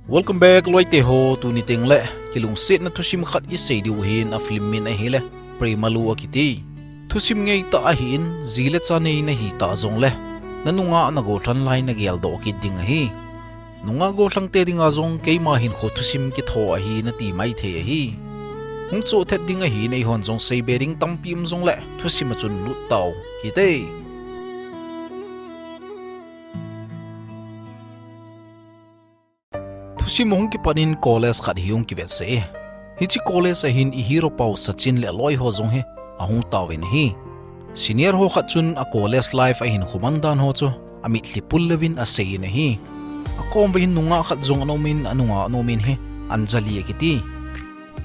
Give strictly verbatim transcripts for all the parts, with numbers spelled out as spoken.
Welcome back, loite ho. Tuni tengle kilungsetna thusim khat isei diu ahin, a film min ahile Premalu akiti. Thusim ngeitah ahin, ji le cha nei nahi ta jongle nanungah nagollhang lai nageldoh kit ding ahi. Nungah gollhangte dinga jong keima hinkho thusim kitho ahi nati maithei ahi. Hung choh thet ding ahin, eihon jong seibe ding tampi um jongle thusim a chun lut tau hite. Thusim ahung kipat in college khat hi hung kivetsah e. Hiche college ahin i hero pau Sachin le aloi ho jong hi ahung tauvin ahi. Senior ho khat chun a college life ahinkho man dan ho chu amitlhi pul leuvin aseiyin ahi. Akom uva hin nungah khat jong ana umin, anungah ana umin hi Anjali akiti.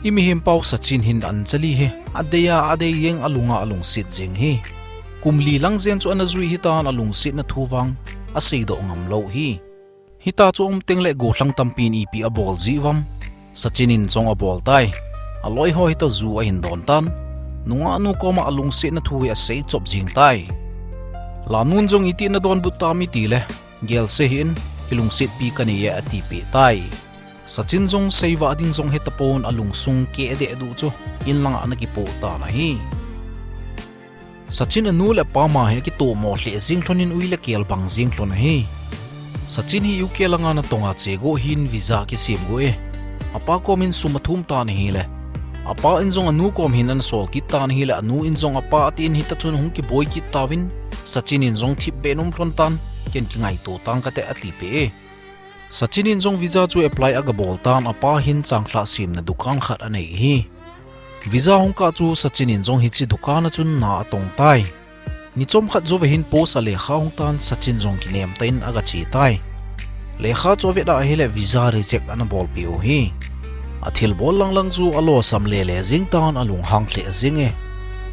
I mihem pau Sachin hin Anjali hi adei a adei jeng, alunga alungset jeng ahi. Kum li lang jen chu ana jui hitan, alungsetna thu vang aseidoh ngam lou ahi. Hita chu aum tengle gollhang tampin ipi abol jeh uvem? Sachin in jong abol tai. Aloi ho hita ju ahin don tan. Nungah nu koma alungsetna thu hi asei chop jeng tai. Lanun jong iti nadonbut tam itile, gelse hih in, kilungsetpi kanei e atipeh tai. Sachin jong seivah ding jong hetapon, alungsung keh deh duh chu in langa ana kipoh tan ahi. Sachin anu le apa ma hi akitomo lheh jeng lhonin, ui le kel bang jeng lhon ahi. Sachin hi U K langa natong a che go hin visa kisem go e. Apa kom in sum athum tan ahile, apa in jong anu kom hin ana sol kit tan ahile, anu in jong apa atin hita chun hung kiboi kit tauvin, Sachin in jong thipbeh in um lhon tan, ken kingaito tang kate atipeh e. Sachin in jong visa chu apply agabol tan, apa hin changlhah semna dukan khat anei ahi. Visa hung kah chu Sachin in jong hiche dukan a chun na atong tai. Ni chomkhat jouva hin post a lekha ahung tan, Sachin jong kinem tah in agache tai. Lekha chu avet a ahile visa reject ana bolpeh u ahi. Athilbol lang lang chu alosam lele jeng tan, alunghang lheh jeng e.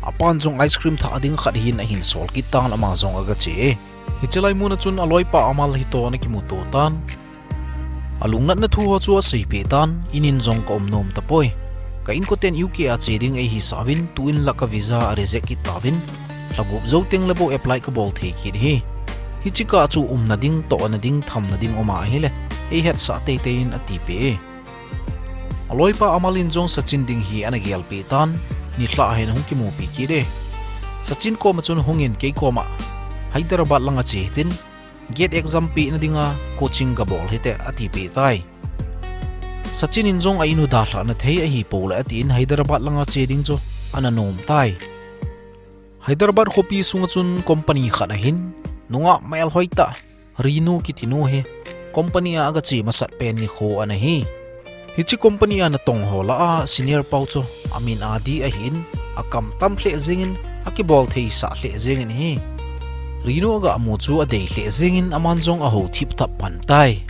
Apan jong ice cream thah ding khat hin ahin sol kit tan, ama jong agache e. Hiche lai mun a chun aloipa Amal hitoh ana kimuto tan. Alungnatna thu ho chu aseipeh tan, in in jong kaum nom tapoi. Ka inkoten U K a che ding eihisah uvin, tu in la ka visa areject kit tauvin, lha gup jou tengle bou apply kabol thei kit ahi. Hiche kah chu umna ding, tohna ding, thamna ding um a ahile eihetsah teitei in atipeh e. Aloipa Amal in jong Sachin ding hi ana gelpeh tan, nilhah hin ahung kimupi kit e. Sachin koma chun hungin kei koma Hyderabad langa che hitin, GATE exam pehna dinga coaching gabol hite atipeh tai. Sachin in jong a in u dalhahna thei ahipou le atin Hyderabad langa che ding chu ana nom tai. Hyderabad khopi sunga chun company khat ahin, nungah melhoi tah Renu kitinu hi company a agache masat pen nikho ana hi. Hiche company a natong ho lah a senior pau chu amin Adi ahin, akam tam lheh jengin, akibol theisah lheh jengin ahi. Renu agamu chu adei lheh jengin, aman jong ahou thipthap pan tai.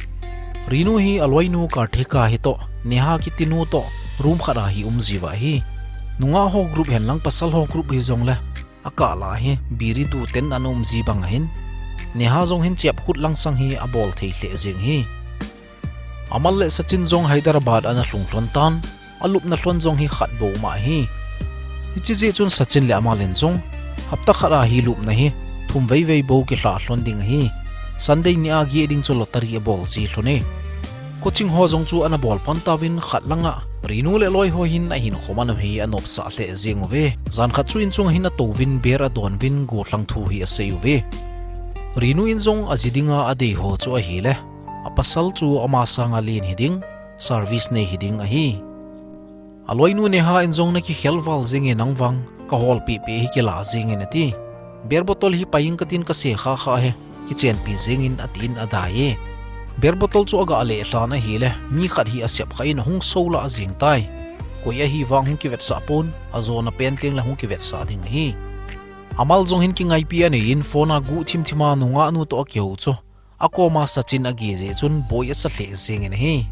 Renu hi aloinu Karthika hitoh, Neha kitinu toh room khat a hi um jiuva ahi. Nungah ho group henlang pasal ho group hijongle, akah lah hi biri du ten ana um ji bang ahin, Neha jong hin chep khut langsang hi abol thei lheh jeng ahi. Amal le Sachin jong Hyderabad ana lhung lhon tan, alupna lhon jong hi khat bou mah ahi. Hiche jeh chun Sachin le Amal in jong hapta khat a hi lupna hi thum veivei bou kilha lhon ding ahi. Sunday ni a GATE ding chu lottery abol ji lhon e. Coaching ho jong chu ana bol pan tauvin, khat langa Renu le aloi ho hin ahinkho man u hi anopsah lheh jeng uve. Jan khat chu inchung hin atouvin, beer adon uvin, gollhang thu hi asei uve. Renu in jong aji dinga adei ho chu ahile, apasal chu ama sanga len hiding, service nei hiding ahi. Aloinu Neha in jong nakikhel val jenge, nang vang kaholpeh peh hi kila jengin ati. Beer bottle hi pai ing katin kase khakha hi kichenpi jengin atin adai e. Beer bottle chu agah leh lhan ahile, mi khat hi asep kha in ahung solah jeng tai. Koi ahi vang hung kivetsah pon, ajona pen tengle hung kivetsah ding ahi. Amal jong hin kingaipi anei in phone a guh thimthima nungah nu toh akihou chu akoma Sachin age jeh chun boi asa lheh jengin ahi.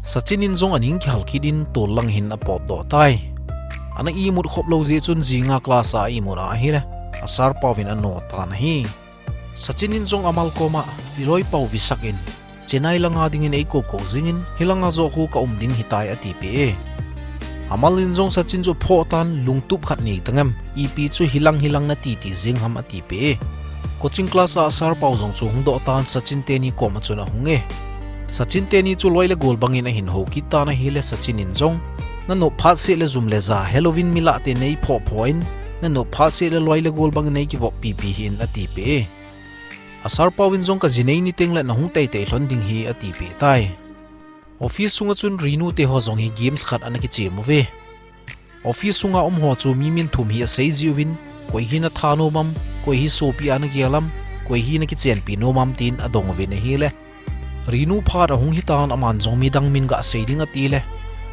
Sachin in jong aning kihal kit in tol lang hin apotdoh tai. Ana imut khop lou jeh chun jinga class a imut a ahile, a sir pauvin ano tan ahi. Sachin in jong Amal koma, iloi pau Visak in Chennai langa dingin eikoukou jingin, hilanga joh khu kaum ding hitai atipeh e. Amal in jong Sachin chu aphoh tan, lungtup khat nei tangem, ipi chu hilang hilang nati ti jeng ham atipeh e. Coaching class a sir pau jong chu hungdoh tan, Sachin teni koma chun ahung e. Sachin teni chu loi le gol bangin ahin hou kit tan ahile Sachin in jong, "Nanop phat seh le jum le ja helouvin mi lah te nei phoh phoh in, nanop phat seh le loi le gol bangin nei kivop pipi hih in," atipeh e. A sir pau in jong, "Ka jinei ni teng le nahung teitei lhon ding ahi," atipeh tai. Office sunga chun Renu te ho jong hi games khat ana kichem uve. Office sunga um ho chu mi min thum hi asei jiuvin, "Koi hi natha nom am, koi hi sopi a nagel am, koi hi nakichenpi nom am," tin adong uvin ahile, Renu phat ahung hitan aman jong midang min gasei ding atile,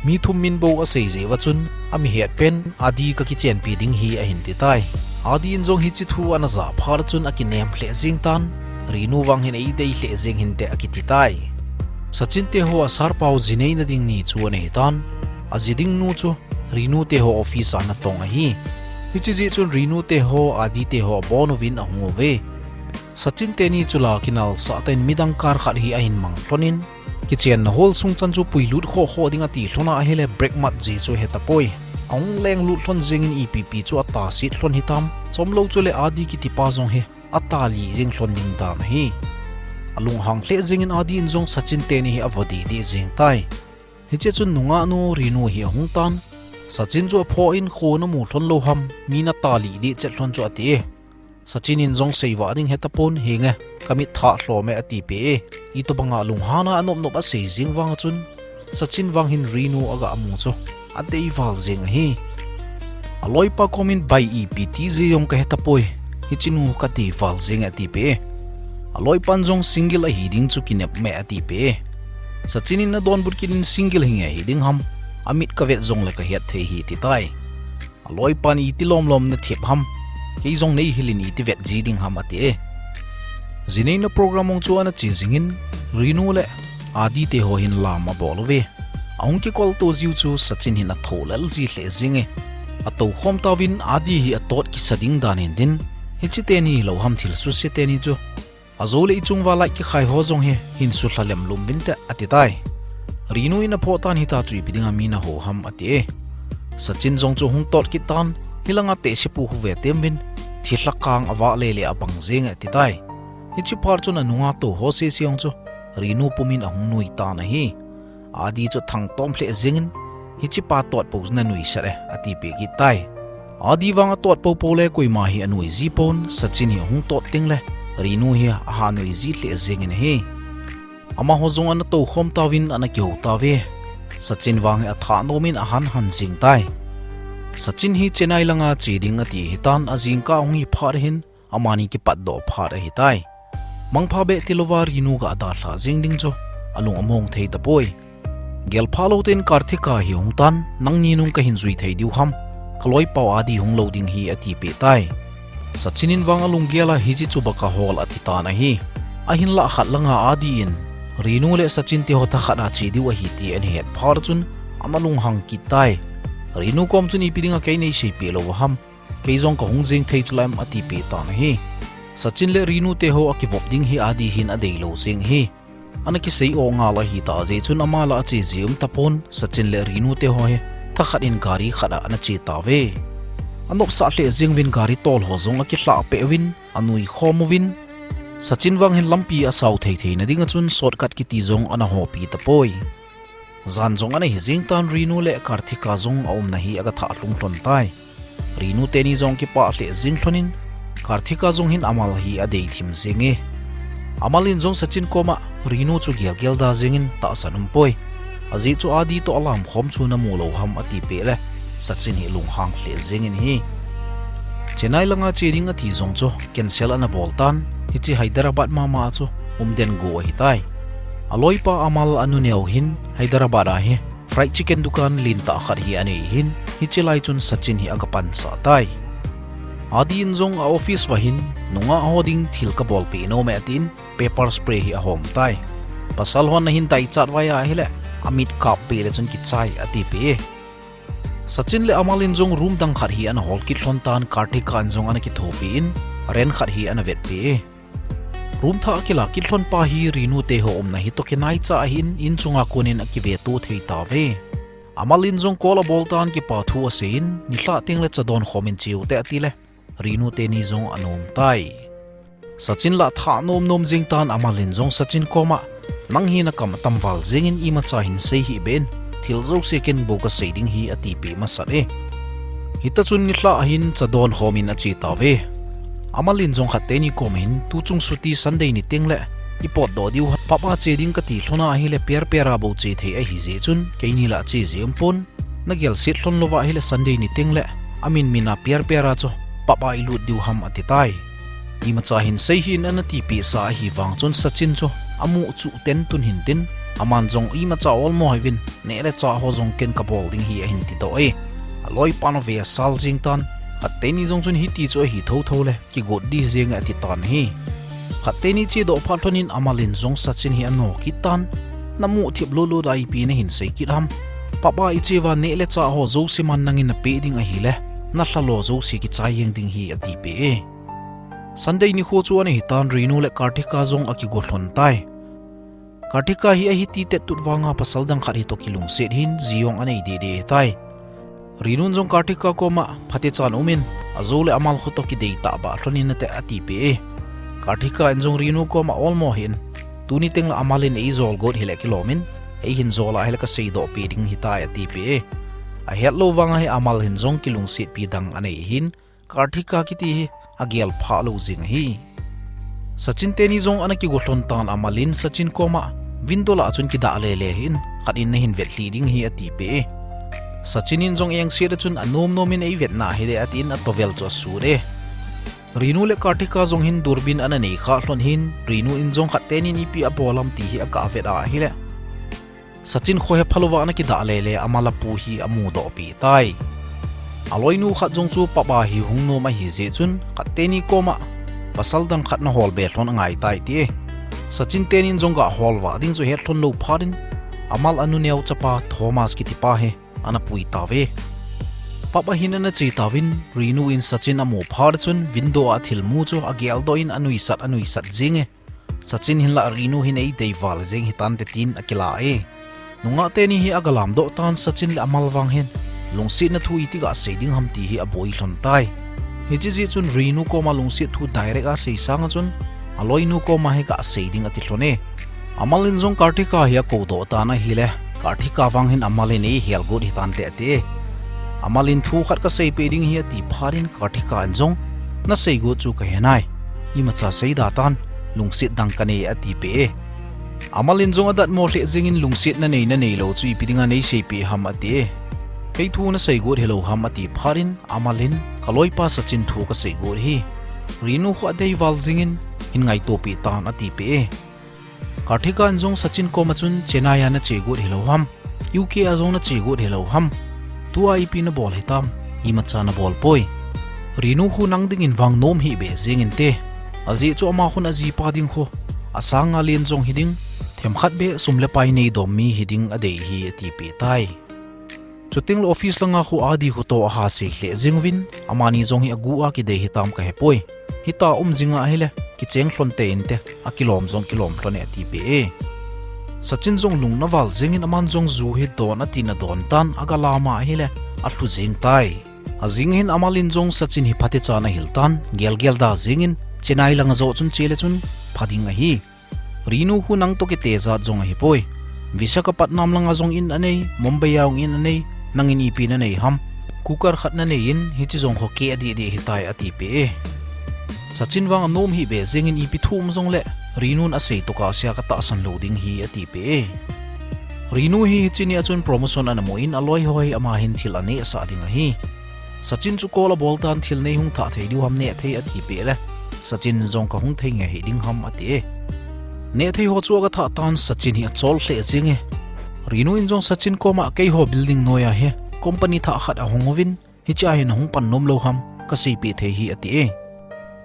mi thum min bou asei jeh uva chun, "Ami het pen Adi kakichenpi ding ahi," ahin ti tai. Adi in jong hiche thu ana ja phat chun akinem lheh jeng tan, Renu vang hin eidei lheh jeng hinte akiti tai. Sachin te ho a sir pau jinei na ding ni chu ana hitan, aji ding nu chu Renu te ho office a natong ahi. Hiche jeh chun Renu te ho, Adi te ho abon uvin ahung uve. Sachin teni chu la kinal sah tah in midang car khat hi ahin mang lhon in, kichenna hall sung chan chu puilut khoh khoh ding ati lhon a ahile brake mat ji chu ahe tapoi. Ahung lenglut lhon jeng in ipi pi chu atasit lhon hitam. Chomlou chule Adi kiti pa jong hi atalih jeng lhon ding dan ahi. Alunghang lheh jeng in Adi in jong Sachin teni hi avo didi jeng tai. Hiche chun nungah nu Renu hi ahung tan, "Sachin chu aphoh in kho namu lhon lou ham, mi natalih dih chet lhon chu," ati e. Sachin in jong seivah ding ahe tapon, "Henge, kamit tha lhom e," atipeh e. Itobanga lunghan a anop nop asei jeng vang chun, Sachin vang hin Renu aga mu chu adei val jeng ahi. Aloipa komin, "Bai, ipi ti ji jong kahe tapoi. Hiche nu kadei val jeng e," atipeh e. Aloipan jong, "Single ahi ding chu kinep me," atipeh e. Sachin in adonbut kit in, "Single hinge hi ding ham? Amit kavet jongle kahet thei ahi," ati tai. Aloipan, "Iti lom lom nathep ham? Kei jong neihil in iti vet ji ding ham?" ati e. Jineina program mong chu ana che jing in, Renu le Adi te ho hin lam abol uve. Ahung kikol to jiu chu Sachin hin atho lel ji lheh jeng e. Atou khom tauvin Adi hi atot kisa ding dan hin tin, hiche teni lou ham thil suse teni chu. Ajou le ichung uva light kikhai ho jong hi hin sulha lem lum vinte ati tai. Renu in aphoh tan, "Hita chu ipi dinga mi nahou ham?" ati e. Sachin jong chu hung tot kit tan, "Hilanga tehse pu khu ve tem uvin, thilha kang avah le le abang jeng e," ati tai. Hiche phat chun anunga tou ho sese jong chu Renu pumin ahung nui tan ahi. Adi chu athangtom lheh jeng in, "Hiche pa tot pou nanuisat e," atipeh kit tai. Adi vang atot pou pou le koima hi anui ji pon, Sachin hi ahung tot teng le Renu hi aha nui ji lheh jeng in ahi. Amaho jong ana tou khom tauvin ana kihou tauve. Sachin vang hi atha nom in ahan han jing tai. Sachin hi Chennai langa che ding ati hitan, ajingkah ahung hi phat hin amani kipatdoh phat ahi tai. Mangpha beh tilouva Renu ga dalha jeng ding chu alung among thei tapoi. Gelpha lou ten Karthika hi ahung tan, "Nangni nung kahin jui thei diu ham? Kaloipau Adi hung lou ding ahi," atipeh tai. Sachin in vang alunggel a, "Hiche chu baka hol," ati tan ahi. Ahinlah khat langa Adi in, "Renu le Sachin te ho thakhat a che diu ahi," ti ana het phat chun ana lunghang kit tai. Renu kom chun, "Ipi dinga kei neiseipeh lou ham? Kei jong kahung jeng thei chulai em?" atipeh tan ahi. Sachin le Renu te ho akivop ding hi Adi hin adeilou jeng ahi. Ana kisei o ngal ahi tah jeh chun ama lah a che ji um tapon, Sachin le Renu te ho hi thakhat in gari khat a ana che tauve. Anopsah lheh jeng uvin gari tol ho jong akilhah peh uvin anui khom uvin, Sachin vang hin lampi asao thei thei na dinga chun shortcut kiti jong ana hopi tapoi. Jan jong ana hi jeng tan, Renu le Karthika jong aumna hi aga thah lhung lhon tai. Renu teni jong kipah lheh jeng lhon in, Karthika jong hin Amal hi adei thim jeng e. Amal in jong Sachin koma Renu chu gel gel da jeng in tahsan um poi. Ajeh chu Adi toh alam khom chu namu lou ham atipeh le, Sachin hi lunghang lheh jeng in ahi. Chennai langa che ding ati jong chu cancel ana bol tan, hiche Hyderabad mama chu um den go ahi tai. Aloipa Amal anu neo hin Hyderabad a hi fried chicken dukan lentah khat hi anei hin, hiche lai chun Sachin hi aga pansah tai. Adi in jong a office uva hin, nungah ho ding thil kabolpeh nom e atin, pepper spray hi ahom tai. Pasal hon nahin daichat vai ahile, amit kap peh le chun kichai atipeh e. Sachin le Amal in jong room dang khat hi ana hol kit lhon tan, Karthika in jong ana kithopi in, rent khat hi ana vetpeh e. Room thah akila kit lhon pa hi Renu te ho umna hi toh kinaicha ahin, in chunga konin akiveto thei tauve. Amal in jong call abol tan kipa thu asei in, nilhah teng le cha don khom in che u te atile, Renu teni jong anom tai. Sachin lah thah nom nom jeng tan, Amal in jong Sachin koma, Nang hi nakam atam val jengin imacha hin sei hih beh in, thil jouse ken bou kasei ding hi, atipeh masat e. Hita chun nilhah hin cha don khom in ache tauve. Amal in jong khat teni koma hin, tuchung chuti Sunday ni tengle ipotdoh diu ham, pub a che ding kati lhon ahile, pier pier a bou che thei ahi jeh chun, keini lah che ji umpon, nagel set lhon louva ahile Sunday ni tengle amin min a pier pier a chu pub a ilut diu ham, ati tai. Imacha hin sei hih in ana tipeh sa ahi vang chun Sachin chu amu chu ten tun hin tin, aman jong imacha olmo hih uvin, neh le chah ho jong ken kabol ding hi ahin tidoh e. Aloipan ave asal jeng tan, khat teni jong chun hiti chu ahi thotho le, kigot dih jeng e ati tan ahi. Khat teni chedoh phat lhon in Amal in jong Sachin hi ano kit tan, namu thip lut lut a ipi nahin sei kit ham. Pub a iche uva neh le chah ho jouse man nangin napeh ding ahile, nalhalo jouse kichai jeng ding hi, atipeh e. Sunday nikho chu ana hitan, Renu le Karthika jong akigo lhon tai. Karthika hi ahi ti tet tut vanga pasal dang khat hitoh kilungset hin ji jong anei deh deh tai. Renun jong Karthika koma phatechan umin, ajou le Amal khu toh kidei tahbeh lhon in nate, atipeh e. Karthika in jong Renu koma olmo hih in, tuni tengle Amal in eijol got hile kilomin, eihin jol ahile kaseidoh peh ding hitai, atipeh e. Ahetlou vanga hi Amal hin jong kilungsetpi dang anei hin, Karthika kiti hi agel phah lou jeng ahi. Sachin teni jong ana kigo lhon tan, Amal in Sachin koma, window lah a chun kidah lele hih in, khat in nahin vetlhi ding hi, atipeh e. Sachin in jong engset a chun anom nom in, eivetna hile, atin atovel chu asut e. Renu le Karthika jong hin durbin ana nei kha lhon hin, Renu in jong khat tenin ipi abol ham ti hi aga vet ahile, Sachin kho hepha louva ana kidah lele Amal apu hi amudoh peh tai. Aloinu khat jong chu pub a hi hung nom ahi jeh chun, khat teni koma pasal dang khat nahol be lhon angai tai, ati e. Sachin tenin jong gahol vah ding chu het lhon lou phat in, Amal anu neo chapa Thomas kiti pa hi ana pui tauve. Pub a hin ana che tauvin, Renu in Sachin amu phat chun window a thil mu chu ageldoh in anuisat anuisat jeng e. Sachin hin lah Renu hin eidei val jeng hitante tin akila e. Nungah teni hi aga lamdoh tan, Sachin le Amal vang hin lungsetna thu iti gasei ding ham ti hi aboi lhon tai. Hiche jeh chun Renu koma lungset thu direct a sei sanga chun, aloinu koma hi gasei ding ati lhon e. Amal in jong Karthika hi akoudoh tan ahile, Karthika vang hin Amal in eihel got hitante, ati e. Amal in thu khat kaseipeh ding hi ati phat in, Karthika in jong, nasei got chu kahe nai. Imacha seida tan, lungset dang kanei, atipeh e. Amal in jong adatmo lheh jengin, lungsetna nei nanei lou chu ipi dinga neiseipeh ham, ati e. Kei thu nasei got hilou ham, ati phat in, Amal in, kaloipa Sachin thu kasei got ahi. Renu khu adei val jengin, hin ngaitopeh tan, atipeh e. Karthika in jong Sachin koma chun, Chennai a nache got hilou ham, U K a jong nache got hilou ham, tua ipi nabol hitam, imacha nabol poi. Renu khu nang dingin vang nom hih beh jengin te, ajeh chu ama khun ajipa ding khu asanga len jong hiding, themkhat beh sum le pai neidom mi hiding adei hi, atipeh tai. Chutengle office langa khu Adi khu toh ahasei lheh jeng uvin, amani jong hi agu a kidei hitam kahepoi. Hita um jing ahile, kicheng lhon teinte, akilom jong kilom lhon e, atipeh e. Sachin jong lung naval jengin, aman jong ju hi don atin adon tan, aga lam ahile, alhu jeng tai. Ajing hin Amal in jong Sachin hi phatechan ahil tan, gelgel da jengin, Chennai langa joh chun chele chun pha ding ahi. Renu khu nang toh kite jat jong ahipoi. Visakhapatnam langa jong in anei, Mumbai a jong in anei, nangin ipi nanei ham, cooker khat nanei in, hiche jong khu keh adih dih hitai, atipeh e. Sachin vang anom hih beh jengin, ipi thu um jongle Renun asei toh kasia katahsan lou ding hi, atipeh e. Renu hi hiche nia chun promotion ana mu in, aloi ho hi ama hin thil anehsah ding ahi. Sachin chu call abol tan, thil neihung thah thei diu ham, nehthei, atipeh le, Sachin in jong kahung thei nge hiding ham, ati e. Nehthei ho chu aga thah tan, Sachin hi achol lheh jeng e. Renu in jong Sachin koma, keiho building noiya hi company thah khat ahung uvin, hichea hin ahung pan nom lou ham, kaseipeh thei hi, ati e.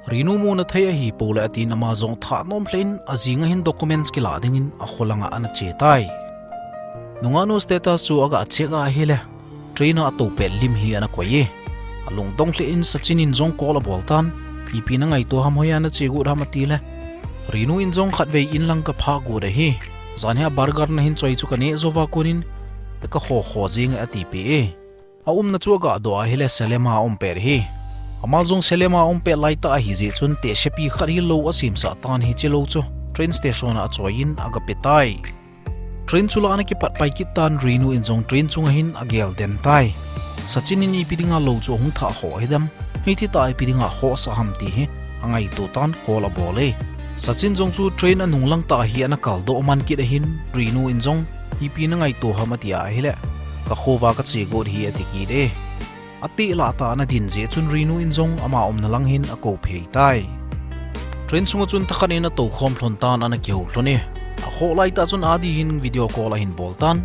Renu muna thei ahipou le, atin ama jong thah nom lheh in, ajinga hin documents kila dingin akho langa ana che tai. Nungahnu status chu aga check ahile, train a atou pet lim hi ana koi e. Alungdong lheh in Sachin in jong call abol tan, ipi nangaito ham, hoiya nache got ham, atile, Renu in jong, khatvei in lang kaphah got ahi. Jan hi a burger nahin choi chu kaneh jouva konin, kakho kho jeng e, atipeh e. Aumna chu agadoh ahile, Salem a aum pet ahi. Ama jong Salem a aum pet laitah ahi jeh chun, tehsepi khat hi lou asemsah tan, hiche lou chu train station a achoiyin agape tai. Train chu lah ana kipat pai kit tan Renu in jong train chunga hin agel den tai. Sachin in ipi dinga lou chu ahung thah khoh hidem, hiti tah ipi dinga khohsah ham ti hi angaito tan call abol e. Sachin jong chu train anung lang tah hi ana kaldoh man kit ahin Renu in jong ipi nangaito ham atia ahile, kakho uva kache got hi ati kit e. Ateh lah tah ana din jeh chun Renu in jong ama umna lang hin akou phei tai. Train sunga chun thakhat in atou khom lhon tan ana kihou lhon e. Akhoh lai tah chun Adi hin video call ahin bol tan.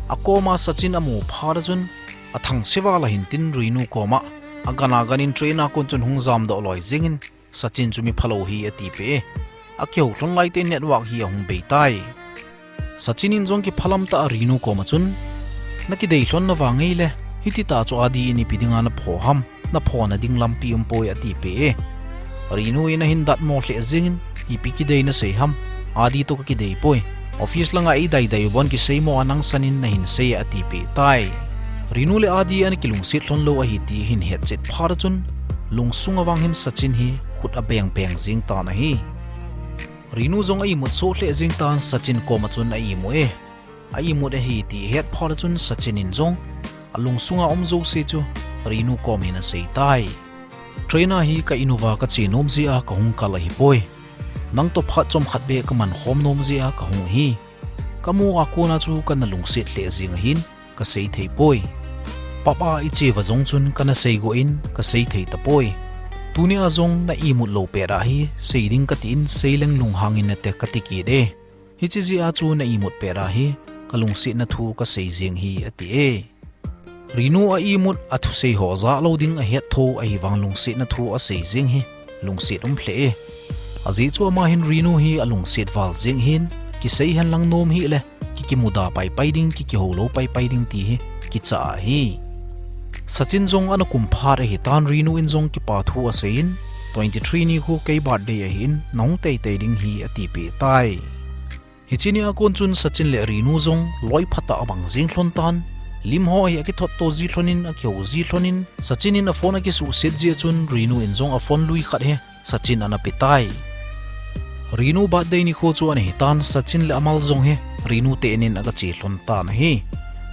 Akoma Sachin amu phat a chun athangse val ahin tin Renu koma, agan agan in train a kon chun hung jamdoh loi jengin, Sachin chu mi phalou hi atipeh e. Akihou lhon lai tah in network hi ahung bei tai. Sachin in jong kiphalam tah a Renu koma chun, nakidei lhon na vang ngei le, hiti tah chu Adi in ipi dinga napho ham, naphona ding lampi umpoi atipeh e. Renu in ahin datmo lheh jengin, ipi kidei nasei ham, Adi toh kakidei poi. Office langa eidaidai u bon kiseimo a nangsan in nahin sei e atipeh tai. Renu le Adi ana kilungset lhon lou ahi ti ahin hetchet phat a chun, lungsunga vang hin Sachin hi khut abeng beng jeng tan ahi. Renu jong a imut soh lheh jeng tan Sachin koma chun a imu e. A imut ahi ti ahet phat a chun Sachin in jong alungsunga um jouse chu Renu kom hin asei tai. Train a hi ka in uva kache nom jeh a kahung kal ahipoi. Nang toh phat chomkhat beh kaman khom nom jeh a kahung hi. Kamu a kona chu kana lungset lheh jeng ahin, kasei thei poi. Pub a iche uva jong chun kana sei got in kasei thei tapoi. Tunia jong na imut lou pet a hi sei ding kati in sei leng lunghang in nate kati kit e. Hiche jeh a chu na imut pet a hi kalungsetna thu kasei jeng hi ati e. Renu a imut a thusei ho jah lou ding ahet tho ahivang lungsetna thu asei jeng hi lungset um lheh e. Ajeh chu ama hin Renu hi alungset val jeng hin, kisei hen lang nom hih le, kikimuda paipai ding, kikihou lou paipai ding ti hi kicha ahi. Sachin jong ana kum phat ahi tan Renu in jong kipa thu asei in, twenty three nikho kei birthday ahin, nahung teitei ding hi atipeh tai. Hiche nia kon chun Sachin le Renu jong loi phatah a abang jeng lhon tan. Lim ho hi akithot to ji lhon in, akihou ji lhon in, Sachin in a phone akisuhset jeh chun Renu in jong a phone lui khat hi Sachin ana pe tai. Renu birthday nikho chu ana hi tan Sachin le amal jong hi Renu te in in aga che lhon tan ahi.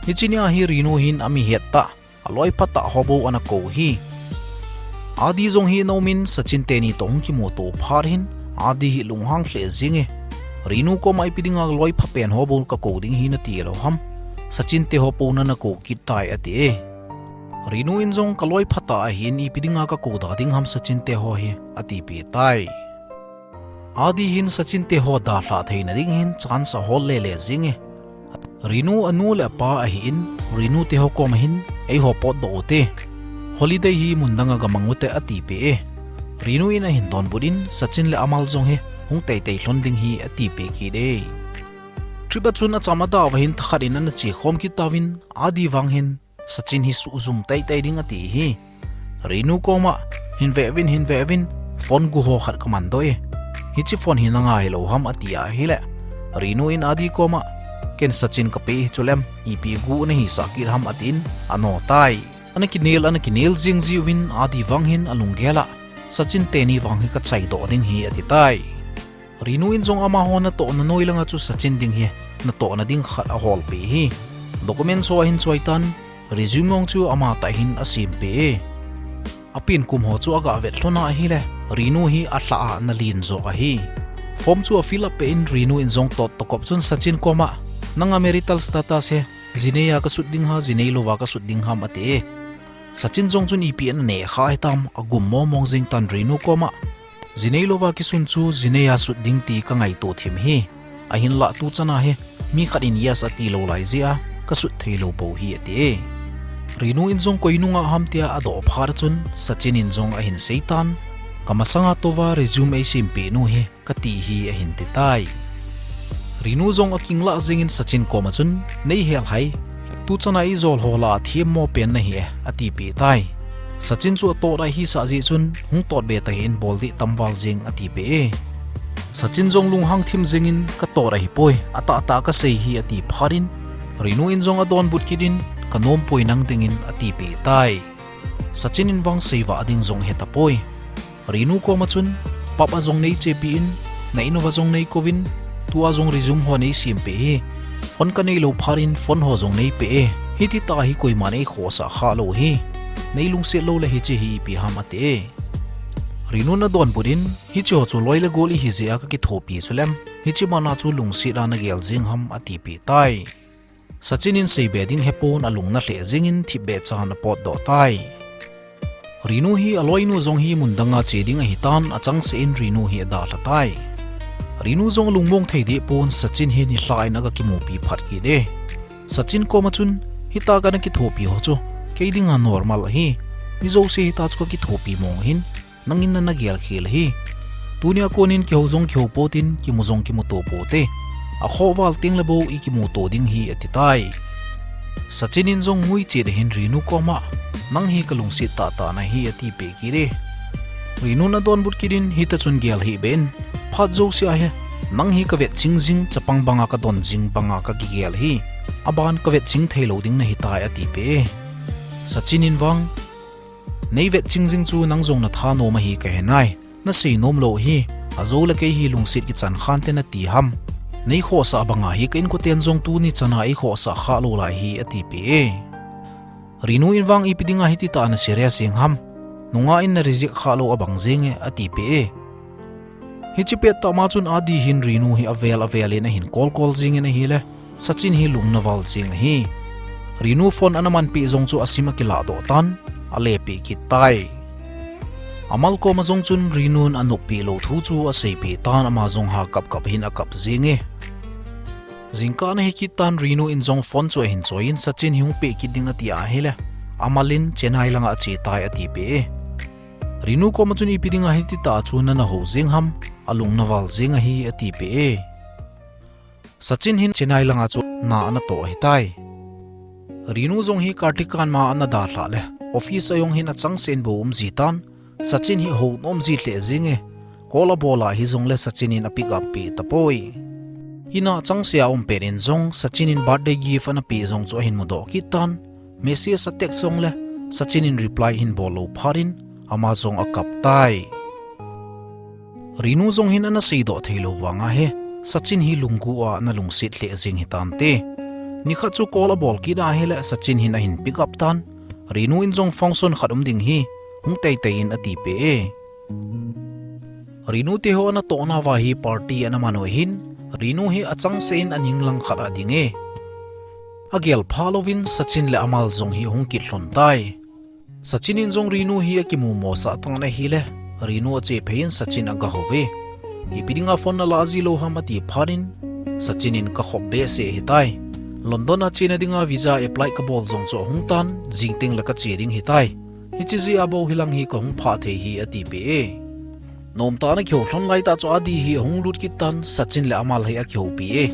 Hiche nia hi Renu hin ami het tah, aloi phatah ho bou ana kou hi. Adi jong hi ana um in Sachin teni toh hung kimuto phat hin, Adi hi lunghang lheh jeng e. Renu koma ipi dinga loi pha pen ho bou kakou ding hi nati lou ham. Sachin te ho pou nana kou kit tai ati e. Renu in jong kaloi phatah ahin ipi dinga kakou da ding ham Sachin te ho hi atipeh tai. Adi hin Sachin te ho dalhah theina ding hin chance ahol lele jeng e. Renu anu le apa ahin, Renu te ho koma hin, eiho potdoh ute. Holiday hi mun danga gamang ute atipeh e. Renu in ahin donbut in, Sachin le amal jong hi hung teitei lhon ding hi atipeh kit e. Trip a chun acham adah uva hin thakhat in ana che khom kit tauvin, Adi vang hin, Sachin hi suhjum teitei ding ati hi. Renu koma, hin ve uvin, hin ve uvin, phone gu ho khat kaman doh e. Hiche phone hi nanga hilou ham ati ahile, Renu in Adi koma, ken Sachin kape hi chulem, ipi gu nahisah kit ham atin, ano tai. Ana kinel, ana kinel jing jiuvin Adi vang hin alunggel a, Sachin teni vang hi kachaidoh ding hi ati tai. Renu in jong amaho natohna noi langa chu Sachin ding hi natohna ding khat aholpeh hi. Documents ho ahin choi tan, resume jong chu amatah hin asempeh e. Apen kum ho chu aga vet lhon a ahile, Renu hi alhah a ana len jo ahi. Form chu a fill up peh in Renu in jong tot tokop chun Sachin koma, nanga marital status hi, jinei a kasut ding ham, jinei louva kasut ding ham ati e. Sachin jong chun ipi ana neh kha hitam, agum momong jing tan Renu koma. Jinei louva kisun chu jinei a sut ding ti kangaito thim hi. Ahinlah tuchan a hi, mi khat in yes ati lou lai jeh a, kasut thei lou bou hi ati e. Renu in jong koi nungah ham tia adoh phat a chun, Sachin in jong ahin sei tan. Kamasanga touva resume eisempeh nu hi, kati hi ahin ti tai. Renu jong akinglah jingin Sachin koma chun, nei hel hai, tuchan a ijol ho lah a themmo pen nahi e, atipeh tai. Sachin chu atot a hisah jeh chun, hung tot be tahih in bol dih tam val jing atipeh e. Sachin jong lunghang thim jingin, katot ahipoi, atahtah kasei hi ati phat in, Renu in jong adonbut kit in, kanom poi nang dingin atipeh tai. Sachin in vang seivah ding jong hetapoi. Renu koma chun, pub a jong neichepi in, Na in uva jong nei kouvin, tua jong resume ho nei sem peh e. Phone ka nei lou phat in phone ho jong nei peh e. Hiti tah hi koiman ei khohsah kha lou hi. Nei lungset lou le hiche hi ipi ham ati e. Renu in adonbut in, hiche ho chu loi le gol ihi jeh a ka kithopi chu lem. Hiche mana chu lungset a na gel jing ham ati peh tai. Sachin in seibe ding hepon alung na lheh jeng in thipbeh chan apotdoh tai. Renu hi aloinu jong hi mun dang a che ding ahitan achangseh in Renu hi adalha tai. Renu jong alungmong thei deh pon Sachin hi nilhah in aga kimupi phat kit e. Sachin koma chun, hita kana kithopi ho chu, kei dinga normal ahi. Mi jouse hita chu ka kithopi mong ahin, nangin nana gel khel ahi. Tunia konin kihou jong kihou potin, kimu jong kimuto pote. Akhoh val teng le bou ikimuto ding hi ati tai. Sachin in jong ngui chet ahin Renu koma, nang hi ka lungset tahtah nahi ati peh kit e. Renu in adonbut kit in hita chun gel hih beh in, phat jouse a hi, nang hi ka vetching jing chapang banga ka don jing banga ka kigel ahi. Aban ka vetching thei lou ding nahi tai ati peh e. Sachin in vang, nei vetching jing chu nang jong na thanom ahi ka he nai. Na seinom lou hi, ajou le kei hi lungset kichan khan te nati ham. Nei khohsah banga hi ka inkoten jong tuni chana ei khohsah kha lou lai hi ati peh e. Renu in vang ipi dinga hiti tah na serious jeng ham. Nungah in na reject kha lou abang jeng e ati peh e. Hiche pet tah ma chun Adi hin Renu hi avel avel in ahin call call jeng in ahile, Sachin hi lung na val jeng ahi. Renu phone ana manpeh jong chu asim akilah doh tan, alepeh kit tai. Amal koma jong chun Renu in anoppeh lou thu chu aseipeh tan ama jong ha kap kap hin akap jeng e. Jingkah ana hi kit tan Renu in jong phone chu ahin choi in Sachin hi hung peh kit ding ati ahile, Amal in Chennai langa ache tai ati peh e. Renu koma chun ipi dinga hiti tah chu nana hou jeng ham, alung na val jeng ahi ati peh e. Sachin hin Chennai langa chu na ana toh ahitai. Renu jong hi Karthika in ama ana dalhah le, office a jong hin achangseh in bou um ji tan, Sachin hi ahou nom ji lheh jeng e, call abol a hijongle Sachin in apick up peh tapoi. In a achangseh a um pet in jong Sachin in birthday gift ana peh jong chu ahin mudoh kit tan, message a text jongle Sachin in reply ahin bol lou phat in ama jong akap tai. Renu jong hin ana seidoh thei lou vanga hi, Sachin hi lunggu a ana lungset lheh jeng hitante. Nikhat chu call abol kit ahile Sachin hin ahin pick up tan, Renu in jong function khat um ding hi, hung teitei in ati peh e. Renu te ho ana tohna uva hi party ana man u ahin, Renu hi achangseh in aning lang khat a ading e. Agel pha louvin Sachin le Amal jong hi ahung kit lhon tai. Sachin in jong Renu hi akimu mosah tan ahile, Renu ache phei in Sachin aga houve. Ipi dinga phone nalah ji lou ham ati phat in, Sachin in ka khop behseh ahitai. London a chena dinga visa apply kabol jong chu ahung tan, jing tengle kache ding ahitai. Hiche jeh a bou hilang hi kahung phah thei hi ati peh e. Nomtah in akihou lhon laitah chu Adi hi ahung lut kit tan Sachin le Amal hi akihoupi e.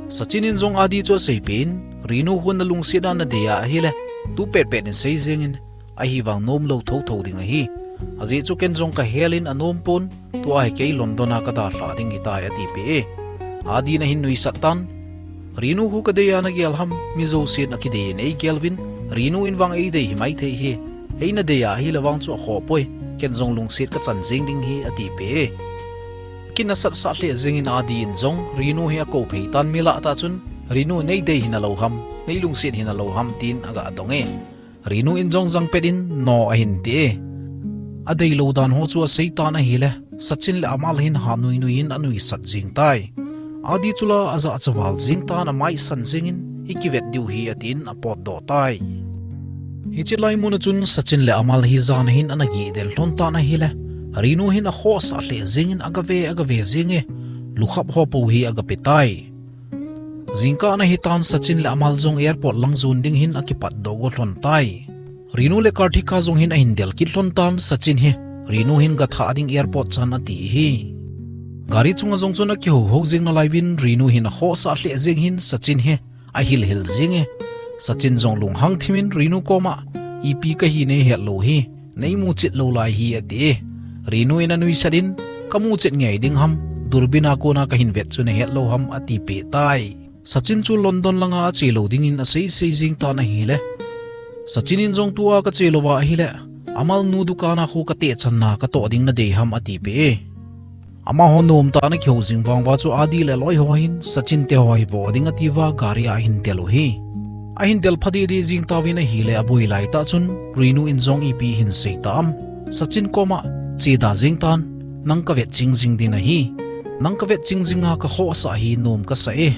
Sachin in jong Adi chu aseipeh in, Renu hon nalungset a nadei a ahile, tu petpet in sei jeng in, ahivang nom lou thotho ding ahi. Ajeh chu ken jong kahel in anom pon, tua hi kei London a kadalhah ding ahitai ati peh e. Adi in ahin nuisat tan, Renu khu kadei a nagel ham, mi jousen akidei in eigel uvin, Renu in vang eidei himai thei hi. Eina dei a ahile vang chu akhoh poi, ken jong lungset kachan jeng ding hi ati peh e. Kinasatsah lheh jeng in Adi in jong, Renu hi akou phei tan milah tah chun, Renu nei dei hina lou ham, nei lungset hina lou ham tin aga dong e. Renu in jong jangpet in no ahin ti e. Adei lou dan ho chu asei tan ahile, Sachin le Amal hin ha nuinui in anuisat jeng tai. Adi chu la ajahcha val jeng tan amaisan jeng in, ikivet diu hi atin apotdoh tai. Hiche lai mun a chun Sachin le Amal hi jan a hin ana gih del lhon tan ahile, Renu hin akhohsah lheh jeng in agave agave jeng e, lukhap ho pou hi agape tai. Jingkah ana hitan Sachin le Amal jong airport lang jon ding hin akipatdoh go lhon tai. Renu le Karthika jong hin ahin del kit lhon tan Sachin hi, Renu hin gathah ding airport chan ati hi. Gari chunga jong chun akihou hou jeng nalai uvin Renu hin akhohsah lheh jeng hin Sachin hi, ahil hil jeng e. Sachin jong lunghang thim in Renu koma, ipi kahi neihet lou hi, neimu chet lou lai hi ati e. Renu in anuisat in, kamu chet ngei ding ham, durbin a kona kahin vet chu nahet lou ham ati peh tai. Sachin chu London langa ache lou dingin asei sei jeng tan ahile, Sachin in jong tua kache louva ahile, Amal nu dukan a khu katechanna katoh ding nadei ham ati peh e. Amaho nom tah a ana kihou jing vang uva chu Adi le aloi ho hin Sachin te ho hi vo ding ati uva gari a ahin del u ahi. Ahin del pha deh deh jing tauvin ahile aboi lai tah chun Renu in jong ipi ahin sei tam. Sachin koma, "Che da jeng tan, nang ka vetching jing ding ahi. Nang ka vetching jing a ka khohsah hi nom ka sa e.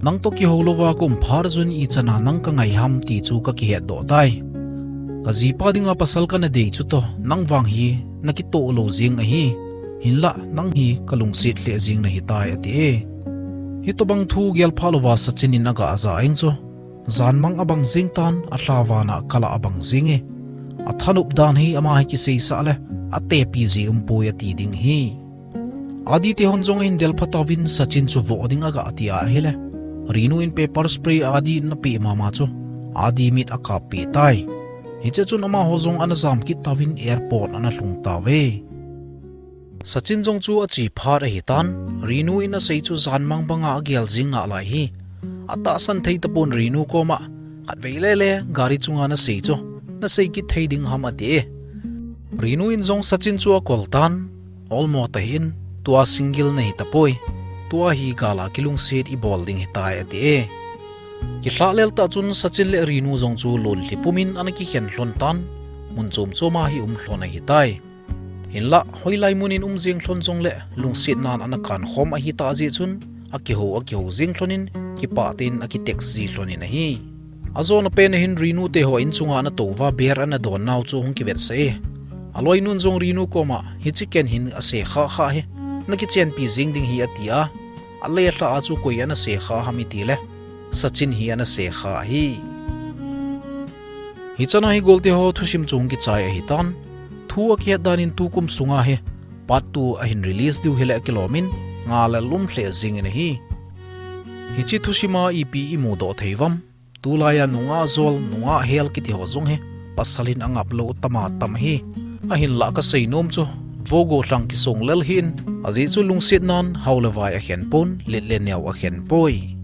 Nang toh kihou louva ka um phat chun ichan a nang ka ngai ham ti chu ka kihet doh tai. Ka jipa dinga pasal ka na dei chu toh, nang vang hi na kitoh lou jeng ahi. Hinlah nang hi ka lungset lheh jeng na hi tai," ati e. Hitobang thu gel pha louva Sachin in aga ja eng chu, jan mang abang jeng tan, alha vana kal a abang jeng e. Athanop dan hi ama hi kisei sah le atepi ji um poi ati ding ahi. Adi te hon jong ahin del pha tauvin Sachin chu vo ding aga ti ahile, Renu in pepper spray Adi in ana pe mama chu Adi mit akap peh tai. Hiche chun amaho jong ana jam kit tauvin airport ana lhung tauve. Sachin jong chu ache phat ahi tan, Renu in asei chu jan mang banga agel jing nalai hi. Atahsan thei tapon Renu koma, "Khatvei le le gari chunga na sei chu, na sei kit thei ding ham?" ati e. Renu in jong Sachin chu akol tan, "Almost ahin, tua single na hi tapoi. Tua hi gal a kilungset i bol ding hi tai," ati e. Kilhahlel tah chun Sachin le Renu jong chu lonlhi pumin ana kikhen lhon tan, mun chom chom a hi um lhon ahi tai. Hinlah, hoilai mun in um jeng lhon jong le lungset nan ana kan khom ahi tah jeh chun, akihou, akihou jeng lhon in, kipah tah in akitext ji lhon in ahi. Ajona pen ahin Renu te ho in chunga ana tou uva beer ana don nau chu hung kivetsah e. Aloinun jong Renu koma, "Hiche ken hin ase kha kha hi, na kichenpi jeng ding hi," ati a. Alelha a chu koi ana se kha ham iti le, Sachin hi ana se kha ahi. Hichan a hi golte ho thusim chu hung kichai ahi tan. Thu akihet dan in tukum sunga hi part two ahin release diu hile akilom in, nga le lum lheh jing in ahi. Hiche thusim a ipi imu doh thei uvam? Tulai a nungah jol, nungah hel kiti ho jong hi pasal in angap lou tama tam ahi. Ahinlah kasei nom chu, vo go lhang kisong lel hih in, ajeh chu lungset nan hao le vai akhen pon, let le neo akhen poi.